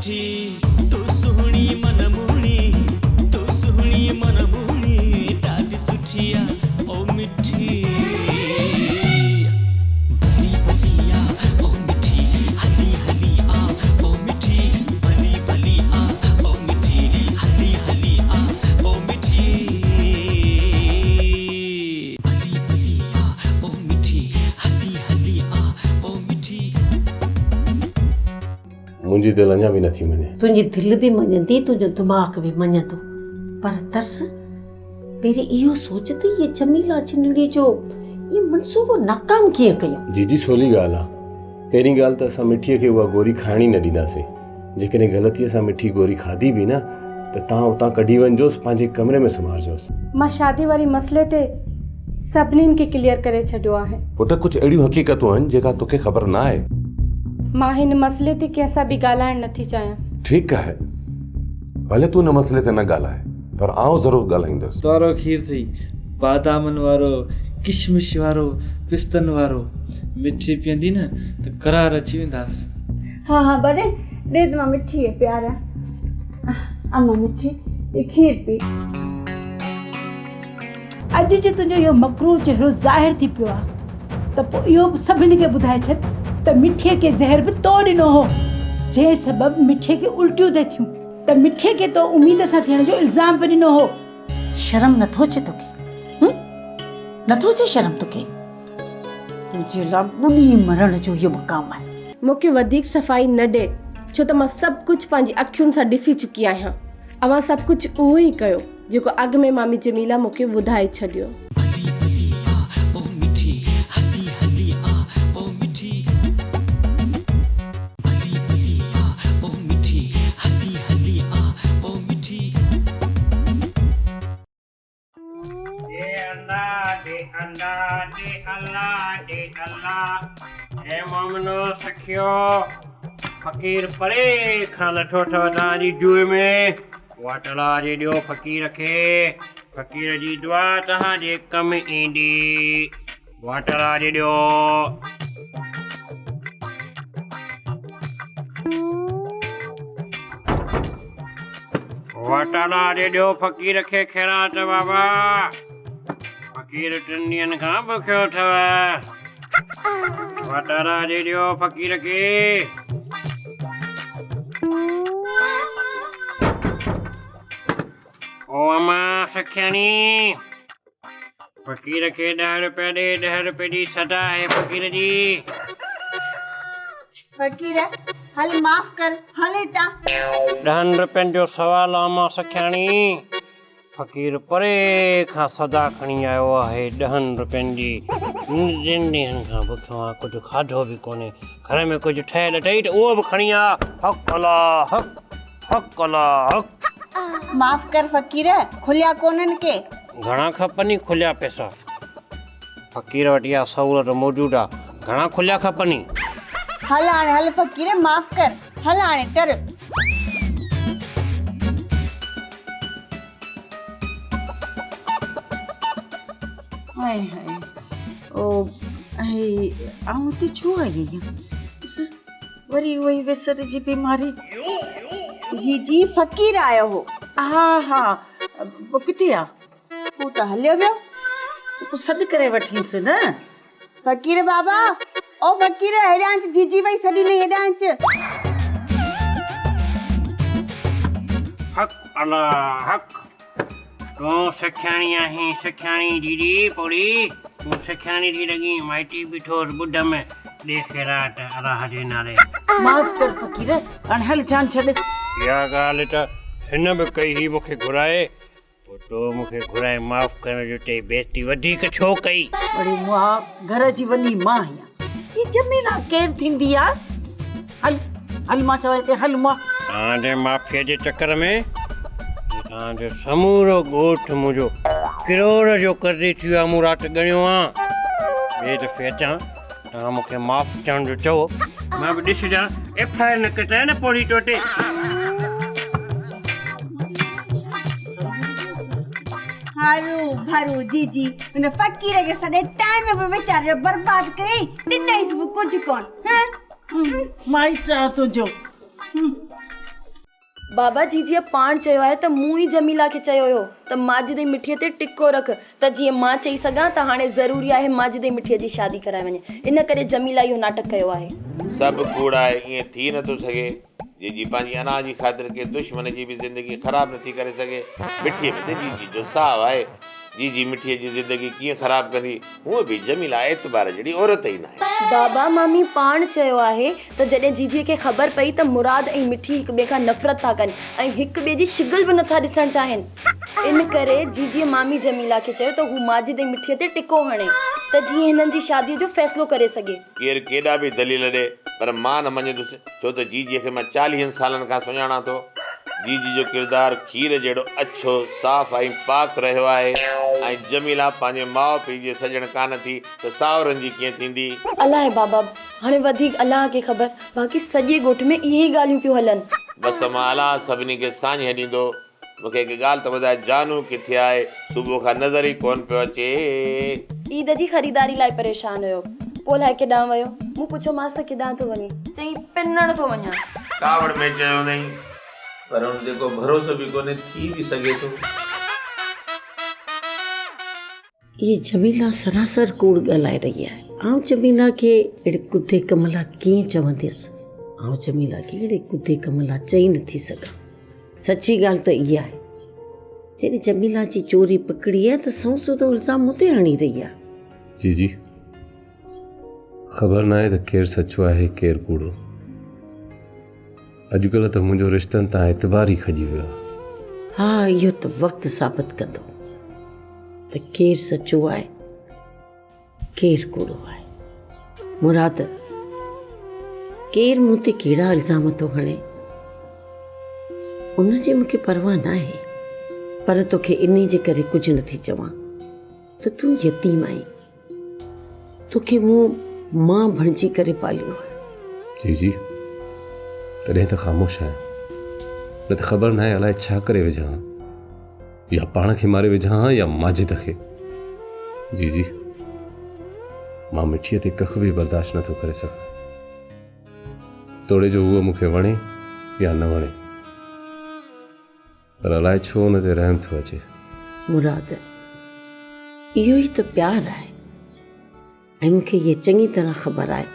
مٺي تون سهڻي من موهڻي تون سهڻي من موهڻي ڏاڍي سٺي آ او مٺي ڀلي ڀلي آ او مٺي هلي هلي آ او مٺي ڀلي ڀلي آ او مٺي هلي هلي آ او مٺي ڀلي ڀلي آ او مٺي هلي هلي آ او مٺي. منهنجي دل اڃا به نٿي مڃي. تنهنجي دل به مڃندي، تنهنجو دماغ به مڃندو. پر ترس، پهرين اهو سوچ ته هيء جميلا چنڙي جو اهو منصوبو ناڪام ڪيئن ڪيون؟ جيجي سولي ڳالهه آ. پهرين ڳالهه ته اسان مٺيء کي اها گوري کائڻ ئي نه ڏينداسين. جيڪڏهن غلطيء سان مٺي گوري کاڌي به نه ته تان اتان ڪڍي وڃجوس، پنهنجي ڪمري ۾ سمهارجوس. مان شادي واري مسئلي تي سڀنين کي ڪليئر ڪري ڇڏيو آهي. پٽ ڪجهه اهڙيون حقيقتون آهن جيڪا توکي خبر نه آهي. مان هن مسئلي تي ڪنهن سان به ڳالهائڻ نٿي چاهيان. ٺيڪ آهي ڀلي تون ان مسئلي تي نه ڳالهاء پر آئون ضرور ڳالهائيندس. تارو کير اٿئي، بادامن وارو، ڪشمش وارو، پستن وارو. مٺي پيئندي نه ته قرار اچي وينداس. ها ها بڙي ڏي ته مان مٺي کي پياريان. اما مٺي هي کير پي. اڄ جي تنهنجو اهو مڪروه چهرو ظاهر ٿي پيو آهي ته پوء اهو به سڀني کي ٻڌائي ڇڏ ته مٺيء کي زهر به تو ڏنو هو، جنهن سبب مٺيء کي الٽيون ٿي ٿيون ته مٺيء کي تو اميد سان ٿيڻ جو الزام به ڏنو هو. شرم نٿو اچي توکي؟ هم؟ نٿو اچي شرم توکي؟ تنهنجي لاء ٻڏي مرڻ جو اهو مقام آهي. مون کي وڌيڪ صفائي نه ڏي، ڇو ته مان سڀ ڪجهه پنهنجي اکين سان ڏسي چڪي آهيان. اوهان سڀ ڪجهه اهو ئي ڪيو. جيڪو اڳ ۾ مامي جميلا مون کي ٻڌائي ڇڏيو. ڀلي ڀلي آ او مٺي هلي هلي آ او مٺي ڀلي ڀلي آ او مٺي هلي هلي آ او مٺي. ڏي الله ڏي الله ڏي الله ڏي الله اي مومنو سکيو فقير پري کان لٿو اٿو توهان جي جوء ۾ واٽلا جي ڏيو فقير کي، فقير جي دعا توهان جي ڪم ايندي. واٽلا جي ڏيو. واٽلا جي ڏيو فقير کي خيرات بابا. فقير ٽن ڏينهن کان بکيو اٿو. واٽلا جي ڏيو فقير کي. او اما سکياڻي فقير کي ڏهه روپيا ڏي ڏهه روپي جي صدا آهي فقير جي. فقير هل معاف ڪر هل هتان. ڏهن روپين جو سوال آ اما سکياڻي. فقير پري کان صدا کڻي آيو آهي ڏهن روپين جي. ٽن ڏينهن کان بکيو آهيان ڪجهه کاڌو به ڪونهي. گهر ۾ ڪجهه ٺهيل اٿئي ته اهو به کڻي آ. حق الله حق حق الله حق. معاف ڪر فقير کليا ڪونهن ڪي. گهڻا کپني کليا پئسا. فقير وٽ اها سهولت موجود آ. گهڻا کليا کپني. هل هاڻي هل فقير معاف ڪر هل هاڻي ٽر. هاء هاء او هي آئون هتي ڇو آئي آهيان ڏس وري اها ئي ويسر جي بيماري. جي جي فقير آيو هو. ها ها پوء ڪٿي آ؟ هو ته هليو ويو. پوء سڏ ڪري وٺينس نه. فقير بابا او فقير هيڏانهن اچ جيجي وئي سڏي نئي هيڏانهن اچ. حق الله حق تون سکياڻي آهين سکياڻي جيجي پوڙهي تون سکياڻي ٿي لڳين مائٽي بيٺو هوس ٻڍ ۾ ڏي خيرات الله جي نالي. معاف ڪر فقير هاڻي هل جان ڇڏ. اها ڳالهه ته هن به ڪئي هئي مون کي گهرائي پوء تو مون کي گهرائي معاف ڪرڻ جو چئي بيعزتي وڌيڪ ڇو ڪئي؟ اڙي مئا گهر جي وڏي مان آهيان. هي جميلا ڪير ٿيندي آ؟ هل هل مان چوان هتي هل مئا. توهان جي معافيء جي چڪر ۾ توهان جو سمورو ڳوٺ منهنجو ڪروڙ جو قرضي ٿي ويو آ مون رات ڳڻيو آ. ٻئي دفعي اچان توهان مون کي معاف چوڻ جو چئو مان به ڏسجان ايف I R نه ڪٽايان نه پوڙهي ٽوٽي. هارو ڀارو جيجي هن فقير کي سڏي ٽائيم به ويچاري جو برباد ڪيئي ڏنئيس به ڪجهه ڪون. مائٽ آ تنهنجو. بابا جيجيء پاڻ چيو آهي ته مون ئي جميلا کي چيو هيو ته ماجد ۽ مٺيء تي ٽڪو رک ته جيئن مان چئي سگهان ته هاڻي ضروري آهي ماجد ۽ مٺيء جي شادي ڪرائي وڃي. ان ڪري جميلا اهو ناٽڪ ڪيو آهي. سڀ ڪوڙ آهي، ائين ٿي نه ٿو سگهي. جيجي پنهنجي انا جي خاطر ڪنهن دشمن جي به زندگي خراب نه ٿي ڪري سگهي. مٺيء ۾ ته جيجي جو ساهه آهي. جيجي مٺيء جي زندگي ڪيئن خراب ڪندي؟ هونء به جميلا اعتبار جهڙي عورت ئي ناهي. بابا مامي پاڻ چيو آهي ته جڏهن جيجيء کي خبر پئي ته مراد ۽ مٺي هڪ ٻئي کان نفرت ٿا ڪن ۽ هڪ ٻئي جي شڪل به نٿا ڏسڻ چاهين، ان ڪري جيجيء مامي جميلا کي چيو ته هو ماجد ۽ مٺيء تي ٽڪو هڻي ته جيئن هنن جي شاديء جو فيصلو ڪري سگهي. ڪير ڪيڏا به دليل ڏي پر مان نه مڃيندس، ڇو ته جيجيء کي مان چاليهن سالن کان سڃاڻان ٿو. جيجي جو ڪردار کير جهڙو اڇو، صاف ۽ پاڪ رهيو آهي ۽ جميلا پنهنجي ماء پيء جي سڄڻ ڪانه ٿي ته ساهورن جي ڪيئن ٿيندي؟ الائي بابا، هاڻي وڌيڪ الله کي خبر، باقي سڄي ڳوٺ ۾ اهي ئي ڳالهيون پيون هلن. بس مان الله سڀني کي ساڃهه ڏيندو. مون کي هڪ ڳالهه ته ٻڌاء جانو ڪٿي آهي؟ صبح کان نظر ئي ڪونه پيو اچي. عيد جي خريداري لاء پريشان هيو. پوء الائي ڪيڏانهن ويو. مون پڇيومانس ته ڪيڏانهن ٿو وڃين؟ چيائين پنڻ ٿو وڃان. ڪاوڙ ۾ چيو هوندائين. پر ان تي ڪو ڀروسو به ڪونهي، ٿي به سگهي ٿو. هيء جميلا سراسر ڪوڙ ڳالهائي رهي آهي. آئون جميلا کي اهڙي ڪڌي ڪم لاء ڪيئن چونديس؟ آئون جميلا کي اهڙي ڪڌي ڪم لاء چئي نٿي سگهان. سچي ڳالهه ته اها آهي، جڏهن جميلا جي چوري پڪڙي آهي ته سنئون سڌو الزام مون تي هڻي رهي آهي. جي جي، خبر ناهي ته ڪير سچو آهي ڪير ڪوڙو. اڄڪلهه ته منهنجو رشتن تان اعتبار ئي کڄي ويو آهي. ها اهو ته وقت ثابت ڪندو ته ڪير سچو آهي ڪير ڪوڙو آهي. مراد ڪير مون تي ڪهڙا الزام ٿو هڻي ان جي مون کي پرواهه ناهي پر توکي انهي جي ڪري ڪجهه نٿي چوان ته تون يتيم آهين. توکي مون مان بڻجي ڪري پاليو آهي. جي جي تڏهن ته خاموش آهيان نه ته خبر ناهي الائي ڇا ڪري وجهان ها يا پاڻ کي ماري وجهان ها يا ماجد کي. جي جي مان مٺيء تي ڪک به برداشت نٿو ڪري سگهان توڙي جو هوء مون کي وڻي يا نه وڻي. پر الائي ڇو ان تي رحم ٿو اچي. مراد، اهو ئي ته پيار آهي ۽ مون کي هيء چڱي طرح خبر آهي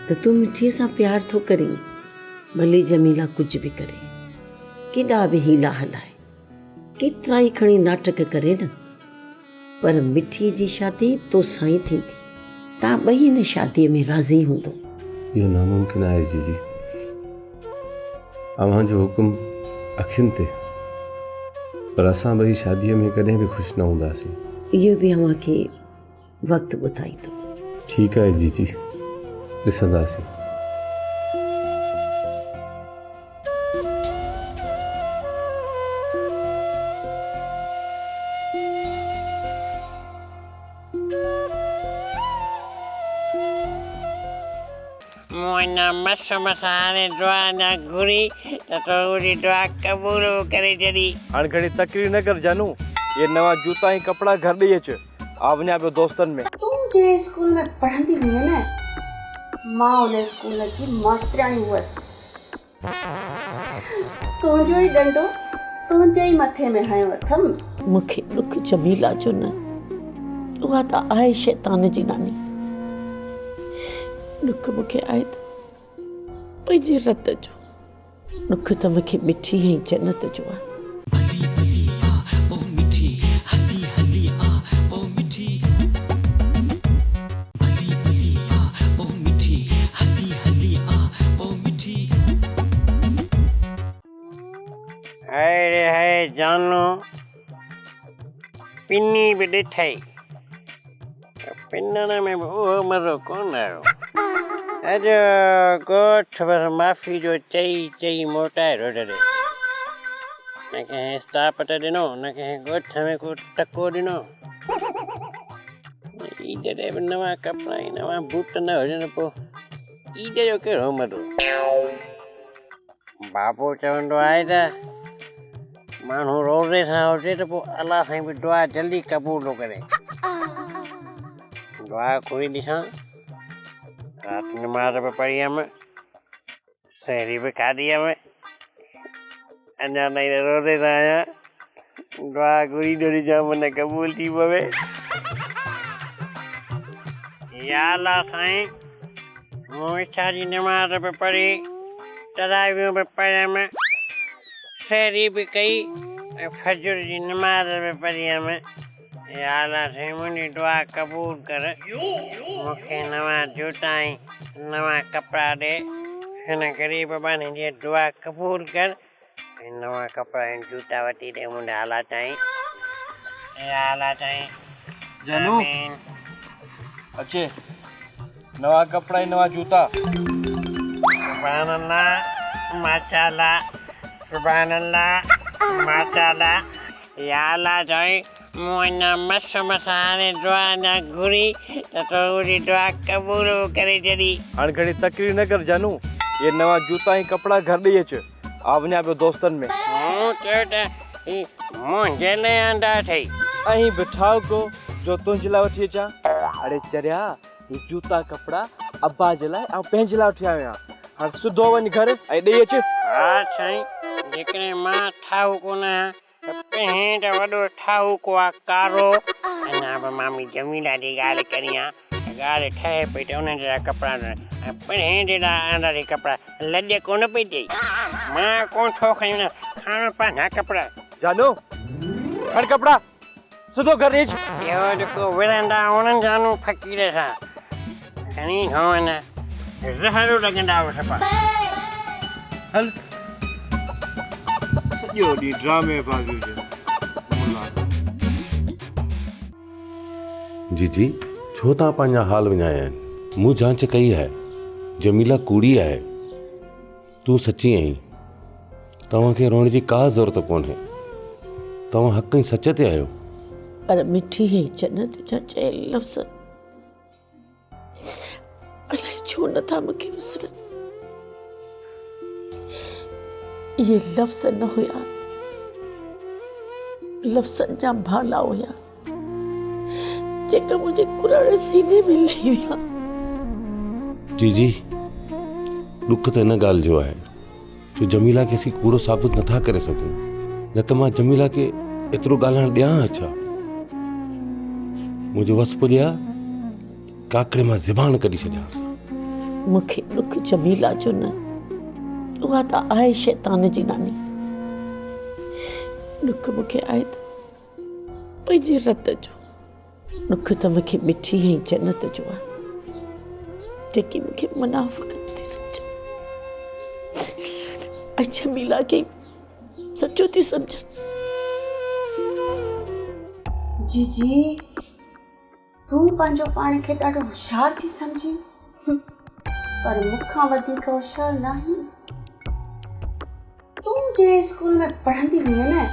ته تون مٺيء سان پيار ٿو ڪرين. ڀلي جميلا ڪجهه به ڪري، ڪيڏا به حيلا هلائي، ڪيترا ئي کڻي ناٽڪ ڪري نه، پر مٺيء جي شادي توسان ئي ٿيندي. توهان ٻئي ان شاديء ۾ راضي هوندو. اهو ناممڪن آهي جيجي. اوهان جو حڪم اکين تي، پر اسان ٻئي شاديء ۾ ڪڏهن به خوش نه هونداسين. اهو به اوهان کي وقت ٻڌائيندو. ٺيڪ آهي جيجي، ڏسنداسين. مون اڃا مس مس هاڻي دعا اڃا گهري ته تو منهنجي دعا قبول به ڪري ڇڏي. هاڻ گهڻي تقرير نه ڪر جانو، اهي نوان جوتا ۽ ڪپڙا گهر ڏئي اچ، آء وڃان پيو دوستن ۾. تون جنهن اسڪول ۾ پڙهندي هئينء نه، مان ان اسڪول جي ماسترياڻي هئس. تنهنجو ئي ڏنڊو تنهنجي ئي مٿي ۾ هنيو اٿم. مون کي ڏک جميلا جو نه، اها ته آهي شيطان جي ناني. ڏک مون کي آهي ته پنهنجي رت جو. ڏک ته مون کي مٺي ۽ جنت جو آهي. هاء ري هاء جانو پني به ڏٺئي ته پنڻ ۾ به اهو مزو ڪونه آيو. سڄو ڳوٺ بس معافي جو چئي چئي موٽائي ٿو ڇڏي. نه ڪنهن اسٽاپ ته ڏنو نه ڪنهن ڳوٺ ۾ ڪو ٽڪو ڏنو. عيد تي به نوان ڪپڙا ۽ نوان بوٽ نه هجن ته پوء عيد جو ڪهڙو مزو. بابو چوندو آهي ته ماڻهو روزي سان هجي ته پوء الله سائين به دعا جلدي قبول ٿو ڪري. دعا گهري ڏسان. رات نماز به پڙهي هيم، سحري به کاڌي هيم. اڃا تائين ته روزي سان آهيان. دعا گهري ٿو ڏسان من قبول ٿي پوي. يا الله سائين مون عشاء جي نماز به پڙهي، تراويحون به پڙهيم، سحري به ڪئي ۽ فجر جي نماز به پڙهي هيم. يا الله سائين منهنجي دعا قبول ڪر. مون کي نوان جوتا ۽ نوان ڪپڙا ڏي. هن غريب ٻانهي جي دعا قبول ڪر ۽ نوان ڪپڙا ۽ جوتا وٺي ڏي منهنجا الله سائين. يا الله سائين. جانو آمين. اچي نوان ڪپڙا ۽ نوان جوتا. سبحان الله ماشاء الله سبحان الله ماشاء الله يا الله سائين مون اڃا مس مس هاڻي دعا اڃا گهري ته تو منهنجي دعا قبول به ڪري ڇڏي. هاڻ گهڻي تقرير نه ڪر جانو، اهي نوان جوتا ۽ ڪپڙا گهر ڏئي اچ، آء وڃان پيو دوستن ۾. مون چيو ته هي منهنجي لاء آندا اٿئي. ائين به ٺاهوڪو جو تنهنجي لاء وٺي اچان. اڙي چريا، هي جوتا ڪپڙا ابا جي لاء آئون پنهنجي لاء وٺي آيو آهيان. هاڻ سڌو وڃ گهر ۽ ڏئي اچ. ها سائين، جيڪڏهن مان ٺاهوڪو نه آهيان ته پنهين ته وڏو ٺاهوڪو آ ڪارو. اڃا به مامي جميلا جي ڳالهه ڪريان ته ڳالهه ٺهي پئي ته انهن جا ڪپڙا ۽ پڻهين جي لاء آندا ٿي ڪپڙا لڄ ڪونه پئي ٿئي. مان ڪونه ٿو کڻي وڃان، کڻ پنهنجا ڪپڙا. جانو، کڻ ڪپڙا، سڌو گهر ڏي اچ. اهو جيڪو وڙهندا انهن جانو فقير سان کڻي ٿو وڃان، زهر لڳندا صفا. هل. سڄو ڏينهن ڊرامي بازيون جن ملا. جيجي، ڇو توهان پنهنجا حال وڃايا آهن؟ مون جانچ ڪئي آهي، جميلا ڪوڙي آهي، تون سچي آهين. توهان کي روئڻ جي ڪا ضرورت ڪونهي. توهان حق ۽ سچ تي آهيو. پر مٺي ۽ جنت جا چيل لفظ الائي ڇو نه ٿا مون کي وسرن. اهي لفظ نه هيا، لفظن جا ڀالا هيا، جيڪا منهنجي ڪراڙي سيني ۾ لهي ويا. جيجي، ڏک ته ان ڳالهه جو آهي جو جميلا کي اسين ڪوڙو ثابت نٿا ڪري سگهون، نه ته مان جميلا کي ايترو ڳالهائڻ ڏيان ها ڇا؟ منهنجو وس پڄي ها ته ڪاڪڙي مان زبان ڪڍي ڇڏيانس. مون کي ڏک جميلا جو نه، اها ته آهي شيطان جي ناني. ڏک مون کي آهي ته پنهنجي رت جو. ڏک ته مون کي مٺي ۽ جنت جو آهي، جيڪي مون کي منافقت ٿي سمجهن ۽ جميلا کي سچو ٿي سمجهن. جيجي، تون پنهنجو پاڻ کي ڏاڍو هوشيار ٿي سمجهين، پر مون کان وڌيڪ هوشيار ناهين. تون جنهن اسڪول ۾ پڙهندي هئين نه،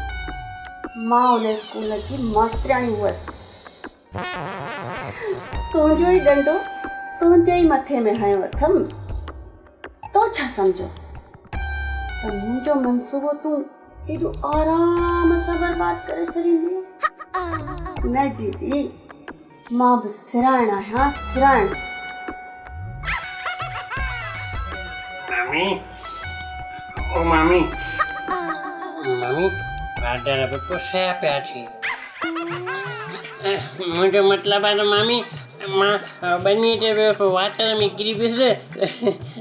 مان ان اسڪول جي ماسترياڻي هئس. تنهنجو ئي ڏنڊو تنهنجي ئي مٿي ۾ هنيو اٿم. تو ڇا سمجهيو ته منهنجو منصوبو تون ايڏو آرام سان برباد ڪري ڇڏيندينء؟ نه جيجي، مان به سرائڻ آهيان، سرائڻ. مامي، او مامي، مامي، آرڊر به پسيا پيا ٿي. منهنجو مطلب آهي ته مامي، مان ٻنيء تي ويس، واٽر ۾ ڪري پيس،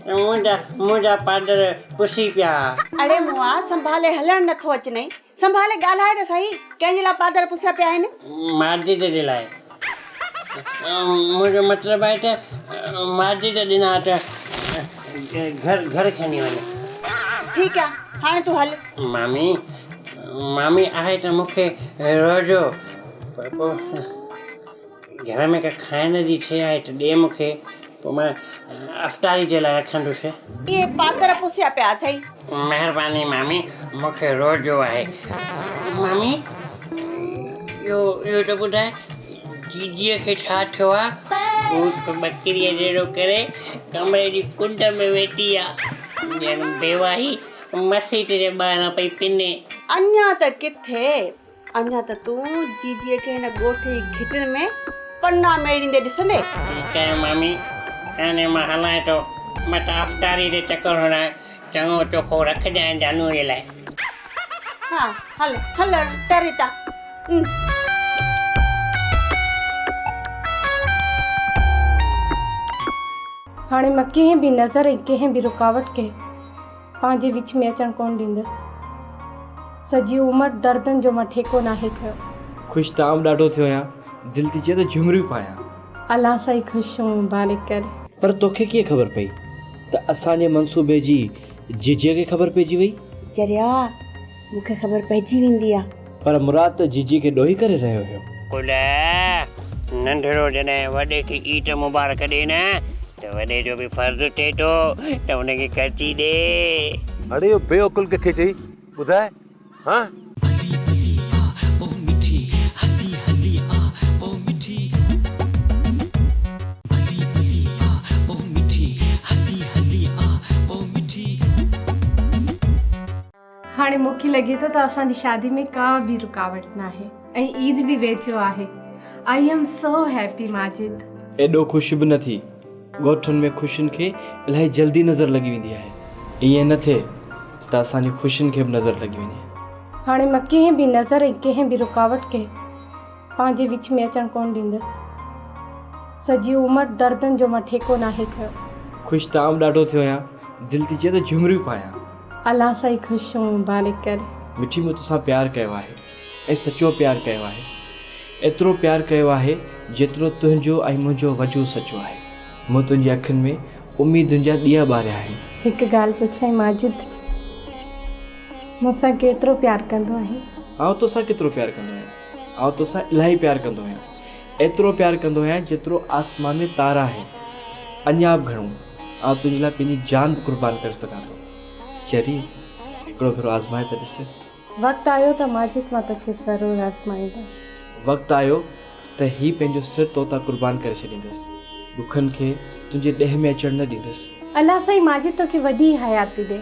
منهنجا منهنجا پادر پسي پيا. اڙي مئا، سنڀالي هلڻ نٿو اچنئي، سنڀالي ڳالهاء ته سهي، ڪنهن جي لاء پادر پسيا پيا آهن؟ ماجد جي لاء. منهنجو مطلب آهي ته ماجد ڏنا ته گهر گهر کڻي وڃ. ٺيڪ آ، هاڻي تون هل. مامي، مامي آهي ته مون کي روزو، پر پوء گهر ۾ ڪا کائڻ جي شيء آهي ته ڏي مون کي، پوء مان افطاري جي لاء رکندس. اهي پادر پسيا پيا اٿئي. مهرباني مامي، مون کي روزو آهي. مامي، اهو اهو ته ٻڌاء جيجيء کي ڇا ٿيو آ؟ ڀوت ٻڪريء جهڙو ڪري ڪمري جي ڪنڊ ۾ ويٺي آ، ڄڻ بيواهي مسيت جي ٻاهران پئي پني. اڃا ته ڪٿي، اڃا ته تون جيجيء کي هن ڳوٺ جي گهٽين ۾ پنا ميڙيندي ڏسندين. ٺيڪ آهي مامي، هاڻي مان هلان ٿو، متان افطاري تي چڪر هڻان، چڱو چوکو رکجانء جانوء جي لاء. ها هل هل ٽر هتان. هاڻي مان ڪنهن به نظر ۽ ڪنهن به رڪاوٽ کي پنهنجي وچ ۾ اچڻ ڪونه ڏيندس. سڄي عمر دردن جو مان ٺيڪو ناهي کنيو. خوش ته آئون ڏاڍو ٿيو آهيان، دل ٿي چئي ته جهمريون پايان. الله سائين خوش ۽ مبارڪ ڪري. پر توکي ڪيئن خبر پئي ته اسان جي منصوبي جي جيجيء کي خبر پئجي وئي؟ چريا، مون کي خبر پئجي ويندي آ. پر مراد ته جيجي کي ڏوهي ڪري رهيو هيو. ڪل، ننڍڙو جڏهن وڏي کي عيد مبارڪ ڏي نه ته وڏي جو به فرض ٿئي ٿو ته ان کي خرچي ڏي. اڙي اهو بي عقل ڪنهن کي چئي ٻڌاء هان. ڀلي ڀلي آ او مٺي هلي هلي آ او مٺي ڀلي ڀلي آ او مٺي هلي هلي آ او مٺي. هاڻي مون کي لڳي ٿو ته اسان جي شادي ۾ ڪا به رڪاوٽ ناهي ۽ عيد به ويجهو آهي. I am so happy Majid. ايڏو خوش به نه ٿي. ڳوٺن ۾ خوشين کي الاهي جلدي نظر لڳي ويندي آهي. ائين نه ٿئي ته اسان جي خوشين کي به نظر لڳي وڃي. هاڻي مان ڪنهن به نظر ۽ ڪنهن به رڪاوٽ کي پنهنجي وچ ۾ اچڻ ڪونه ڏيندس. سڄي عمر دردن جو مان ٺيڪو ناهي کنيو. خوش ته آئون ڏاڍو ٿيو آهيان. دل ٿي چئي ته جهمريون پايان. الله سائين خوش ۽ مبارڪ ڪري. مٺي مون توسان پيار ڪيو آهي ۽ سچو پيار ڪيو آهي. ايترو پيار ڪيو آهي جيترو تنهنجو ۽ منهنجو وجود سچو آهي. مون تنهنجي اکين ۾ اميدن جا ڏيئا ٻاريا آهن. هڪ ڳالهه پڇانء ماجد، مون سان ڪيترو پيار ڪندو آهين؟ آئون توسان ڪيترو پيار ڪندو آهيان؟ آئون توسان الاهي پيار ڪندو آهيان. ايترو پيار ڪندو آهيان جيترو آسمان ۾ تارا آهن. اڃا به گهڻو. آئون تنهنجي لاء پنهنجي جان به قربان ڪري سگهان ٿو. چري، هڪڙو ڀيرو آزمائي ته ڏس. وقت آيو ته ماجد مان توکي ضرور آزمائيندس. وقت آيو ته هي پنهنجو سر تو تان قربان ڪري ڇڏيندس. ڏکن کي تنهنجي ڏيهه ۾ اچڻ نه ڏيندس. الله سائين ماجد توکي وڏي حياتي ڏي.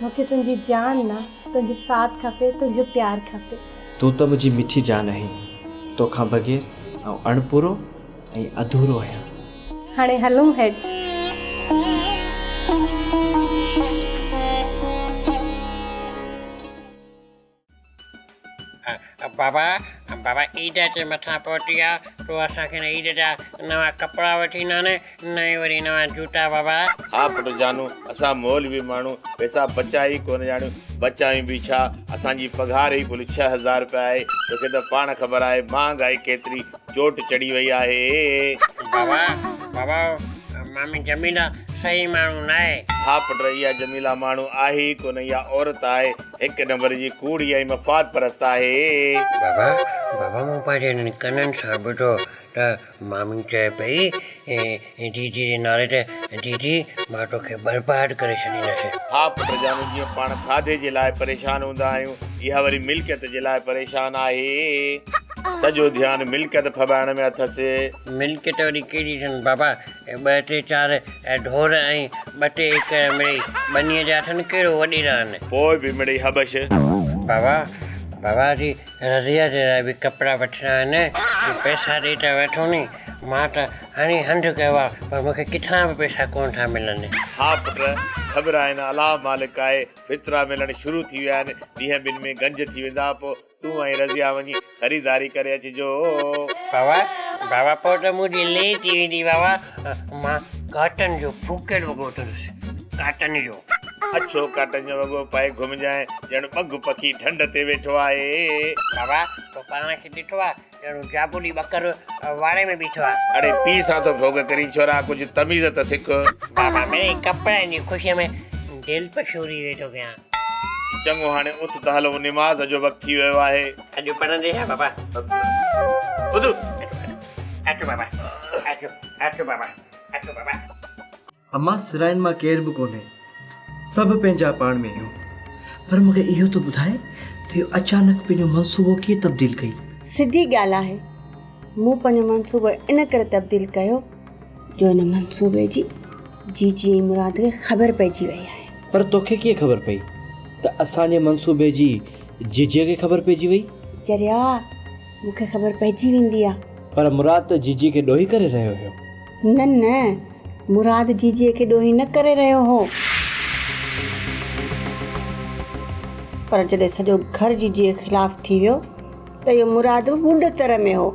مون کي تنهنجي جان نه، تنهنجو ساٿ کپي، تنهنجو پيار کپي. تون ته منهنجي مٺي جان آهين. توکان بغير آئون اڻپورو ۽ اڌورو آهيان. هاڻي هلون هيٺ. بابا بابا عيد اچي مٿان پهتي آ تو اسان کي نه عيد جا نوان ڪپڙا وٺي ڏنا نه نه ئي وري نوان جوتا بابا. ها پٽ جانو اسان مولوي ماڻهو پئسا بچائي ئي ڪونه ڄاڻيون بچايون به ڇا اسان جي پگهار ئي ڪل 6000 رپيا آهي توکي ته پاڻ خبر آهي مهانگائي ڪيتري چوٽ چڙهي وئي آهي. بابا بابا مامي جميله صحيح ماڻهو ناهي. ها پٽ اها جميله ماڻهو آهي ئي ڪونه اها عورت آهي هڪ نمبر جي ڪوڙي ۽ مفاد پرست آهي. بابا بابا مون پنهنجي هنن ڪنن سان ٻڌو ته مامي چئي پئي جيجي جي نالي تي جيجي مان توکي برباد ڪري ڇڏيندس. ها پٽ جانو جيئن پاڻ کاڌي جي لاء پريشان هوندا آهيون اها وري ملڪيت جي لاء پريشان آهي. سڄو ڌيان ملڪيت ڦٻائڻ ۾ اٿس. ملڪيت وري ڪهڙي اٿن بابا ٻه ٽي چار ڍور ۽ ٻه ٽي ايڪڙ مڙئي ٻنيء جا اٿن ڪهڙو وڏيرا آهن. پوء به مڙئي حبش. بابا بابا جي رضيه جي لاء به ڪپڙا وٺڻا آهن تون پئسا ڏي ته وٺون ني مان ته هڻي هنڌ ڪيو آهي پر مون کي ڪٿان به پئسا ڪونه ٿا ملن. ها پٽ خبر آهي نه الله مالڪ آهي فطرا ملڻ شروع ٿي ويا آهن ڏينهن ٻن ۾ گنج ٿي ويندا پوء تون ۽ رضيه وڃي خريداري ڪري اچجو. بابا بابا پوء ته منهنجي لي ٿي ويندي بابا مان ڪاٽن جو ڦوڪيل وڳو وٺندس ڪاٽن جو. اڇو ڪاٽن جو وڳو پائي گهمجانء ڄڻ ٻگهه پکي ڍنڍ تي ويٺو آهي. بابا تو پاڻ کي ڏٺو آ ڄڻ جابلي ٻڪر واڙي ۾ بيٺو آ. اڙي پيء سان ٿو ڀوڳ ڪرين ڇورا ڪجهه تميز ته سک. بابا مڙئي ڪپڙن جي خوشيء ۾ دل پشوري ويٺو ڪيان. چڱو هاڻي اٿ ته هلون نماز جو وقت ٿي ويو آهي. اڄ پڙهندين ڇا بابا؟ اٿ. اچو بابا اچو اچو بابا اچو بابا. امان سرائن مان ڪير به ڪونهي سڀ پنهنجا پاڻ ۾ آهيون پر مون کي اهو ته ٻڌاء ته اهو اچانڪ پنهنجو منصوبو ڪيئن تبديل ڪئي؟ سڌي ڳالهه آهي مون پنهنجو منصوبو ان ڪري تبديل ڪيو جو ان منصوبي جي جيجي ۽ مراد کي خبر پئجي وئي آهي. پر توکي ڪيئن خبر پئي ته اسان جي منصوبي جي جيجيء کي خبر پئجي وئي؟ چريا، مون کي خبر پئجي ويندي آ. پر مراد ته جيجيء کي ڏوهي ڪري رهيو هيو. نه نه، مراد جيجيء کي ڏوهي نه ڪري رهيو هو. پر جڏهن سڄو گهر جيجيء خلاف ٿي ويو ته اهو مراد به ٻڏ تر ۾ هو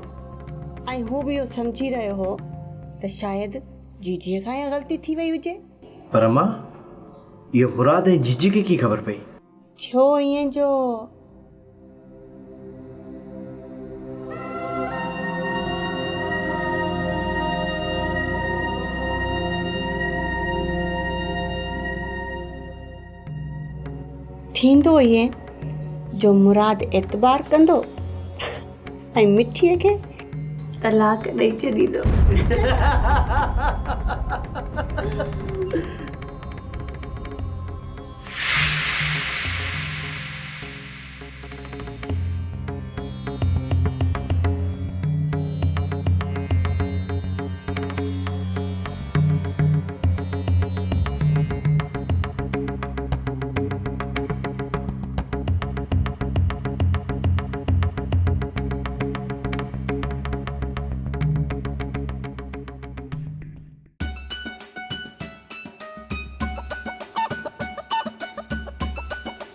۽ هو به اهو سمجهي رهيو هو ته شايد جيجيء کان اها غلطي ٿي وئي هجي. پر امان، اهو مراد ۽ جيجي کي ڪيئن خبر پئي؟ ٿيو ائين جو. ٿيندو ائين جو مراد اعتبار ڪندو ۽ مٺيء کي طلاق ڏئي ڇڏيندو.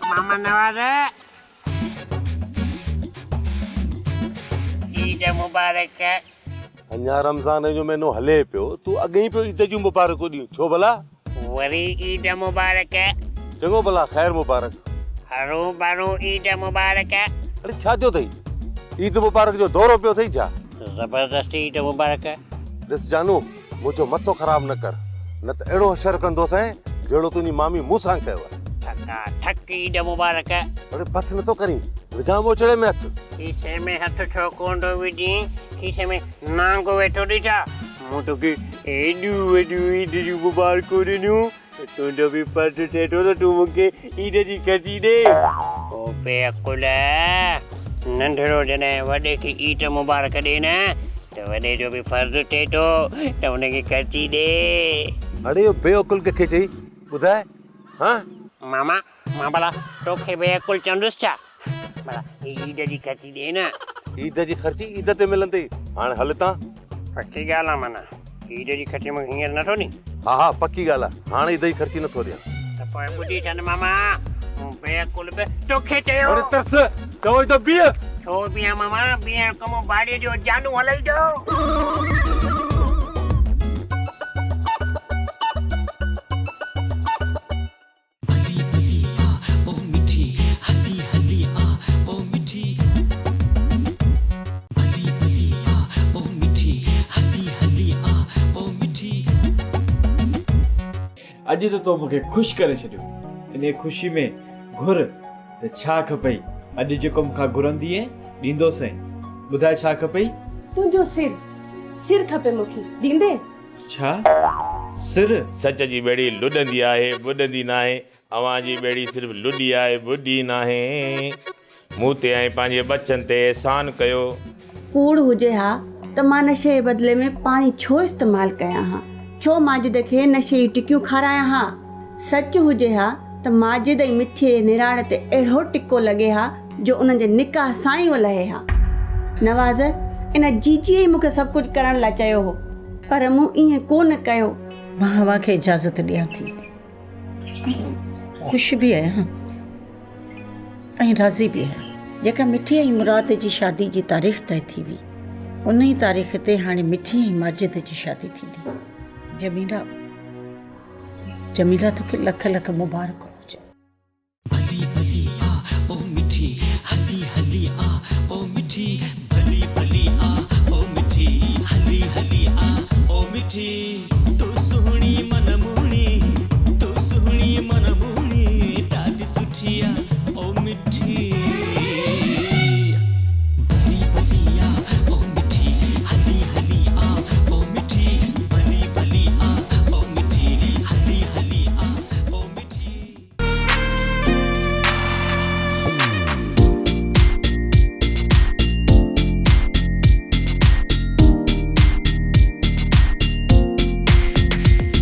ماما نواز عيد مبارڪ. اڃا رمضان جو مهينو هلي پيو، تون اڳ ئي پيو عيد جون مبارڪون ڏين، ڇو ڀلا؟ وري عيد مبارڪ. چڱو ڀلا، خير مبارڪ. هرو ڀرو عيد مبارڪ. اڙي ڇا ٿيو اٿئي؟ عيد مبارڪ جو دورو پيو اٿئي ڇا؟ زبردست عيد مبارڪ. ڏس جانو، منهنجو مٿو خراب نه ڪر، نه ته اهڙو حشر ڪندوسانء جهڙو تنهنجي مامي مون سان ڪيو آهي. ٺڪا ٺڪ عيد مبارڪ. اڙي بس نٿو ڪرين، وجهان موچڙي ۾ هٿ. کيسي ۾ هٿ ڇو ڪونه ٿو وجهين، کيسي ۾ نانگ ويٺو اٿئي ڇا؟ مون توکي ايڏيون وڏيون عيد جون مبارڪون ڏنيون ته تنهنجو به فرض ٿئي ٿو ته تون مون کي عيد جي خرچي ڏي. او بي عقل، ننڍڙو جڏهن وڏي کي عيد مبارڪ ڏي نه ته وڏي جو به فرض ٿئي ٿو ته ان کي خرچي ڏي. اڙي اهو بي عقل ڪنهن کي چئي ٻڌاء هان؟ ماما، مان ڀلا توکي بي عقل چوندس ڇا؟ ڀلا هي عيد جي خرچي ڏي نه. عيد جي خرچي عيد تي ملندي، هاڻ هل هتان. پڪي ڳالهه آ معنيٰ عيد جي خرچي مونکي هينئر نٿو ڏين؟ ها ها پڪي ڳالهه آ، هاڻ عيد جي خرچي نٿو ڏيان. ته پوء ٻڌي ڇڏ ماما، مون بي عقل به توکي چيو. اڙي ترس، چوين ٿو بيهه. ڇو بيهان ماما، بيهڻ ڪم باڙي جو جانو هلائيندو. اڄ ته تو مون کي خوش ڪري ڇڏيو. انهيء خوشي ۾ گهر ته ڇا کپئي؟ اڄ جيڪو مون کان گهرندينء، ڏيندوسئين. ٻڌاء ڇا کپئي؟ تنهنجو سر، سر کپي مون کي، ڏيندين؟ ڇا؟ سر؟ سچ جي ٻيڙي لڏندي آهي، ٻڏندي ناهي. اوهان جي ٻيڙي صرف لڏي آهي، ٻڏي ناهي. مون تي ۽ پنهنجي ٻچن تي احسان ڪيو. ڪوڙ هجي ها ته مان نشي جي بدلي ۾ پاڻي ڇو استعمال ڪيان ها؟ ڇو ماجد کي نشي جون ٽڪيون کارايان ها؟ سچ هجي ها ته ماجد ۽ مٺيء جي نراڙ تي اهڙو ٽڪو لڳي ها جو انهن جي نڪاح سان ئي اهو لهي ها. نواز، ان جيجيء ئي مون کي سڀ ڪجهه ڪرڻ لاء چيو هو، پر مون ائين ڪو نه ڪيو. مان اوهان کي اجازت ڏيان ٿي ۽ خوش به آهيان ۽ راضي به آهيان. جيڪا مٺي ۽ مراد جي شادي جي تاريخ طئي ٿي هئي، ان ئي تاريخ تي هاڻي مٺي ۽ ماجد جي شادي ٿيندي. جميله، جميله توکي لک لک مبارڪون.